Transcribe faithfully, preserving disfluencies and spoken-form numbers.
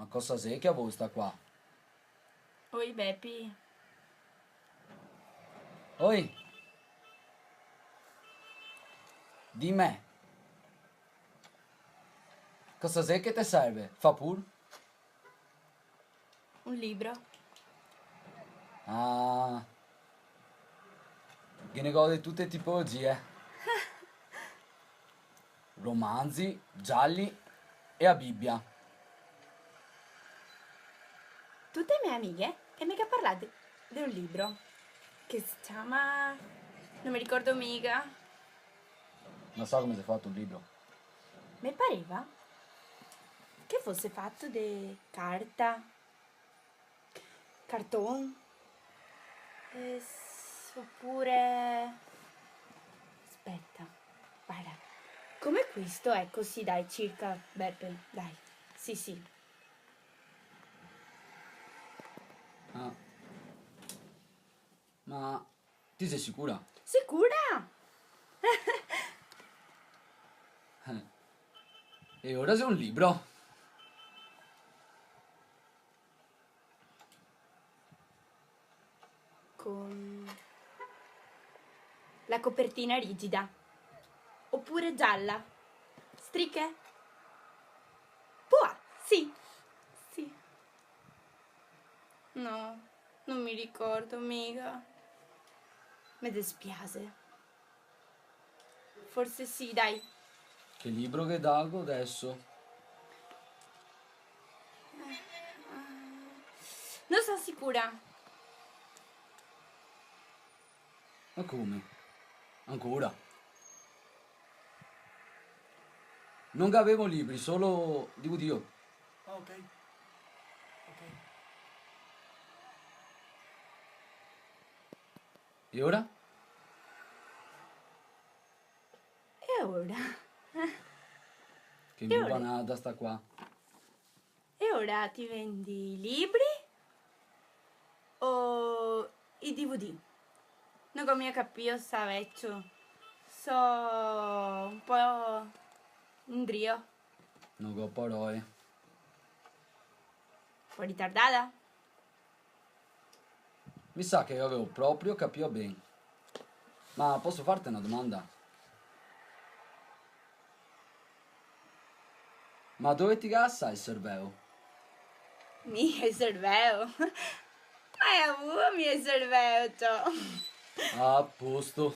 Cosa xe che a vol sta qua? Oi, Bepi. Oi! Dime. Cosa xe che te serve? Fa pur. Un libro. Ah. Ghe ne go de tute tipologie. Romanzi, gialli e a Bibia. Tute e me amighe e me ga parlà de, de un libro che se ciama... no me ricordo miga. No so come xe fato un libro. Me pareva che fose fato de carta, carton, eh, s-, opure... Speta, varda. Come questo, eco, sì, dai, circa, Bepe, dai. Sì, sì. Ah. Ma ti xe sicura? Sicura! Eh. E ora xe un libro. Con la copertina rigida. Opure gialla. Striche? Pua, sì. Sì. No, no me ricordo miga. Me despiase. Forse sì, dai. Che libro che dago deso? No so sicura. Ma come? Ancora? No gavemo libri, solo D V D. Ah, ok. Ok. E ora? E ora? Che... E ora? Banada sta qua. E ora ti vendi i libri o i D V D? No go mia capìo, sa, vecio. So un po' indrio. No go parole. Un po' ritardada? Mi sa che gavevo proprio capìo ben. Ma poso farte na domanda? Ma dove ti ga lasà el serveo? Mi el serveo? Ma e a vuo mi el serveo, ciò? A posto.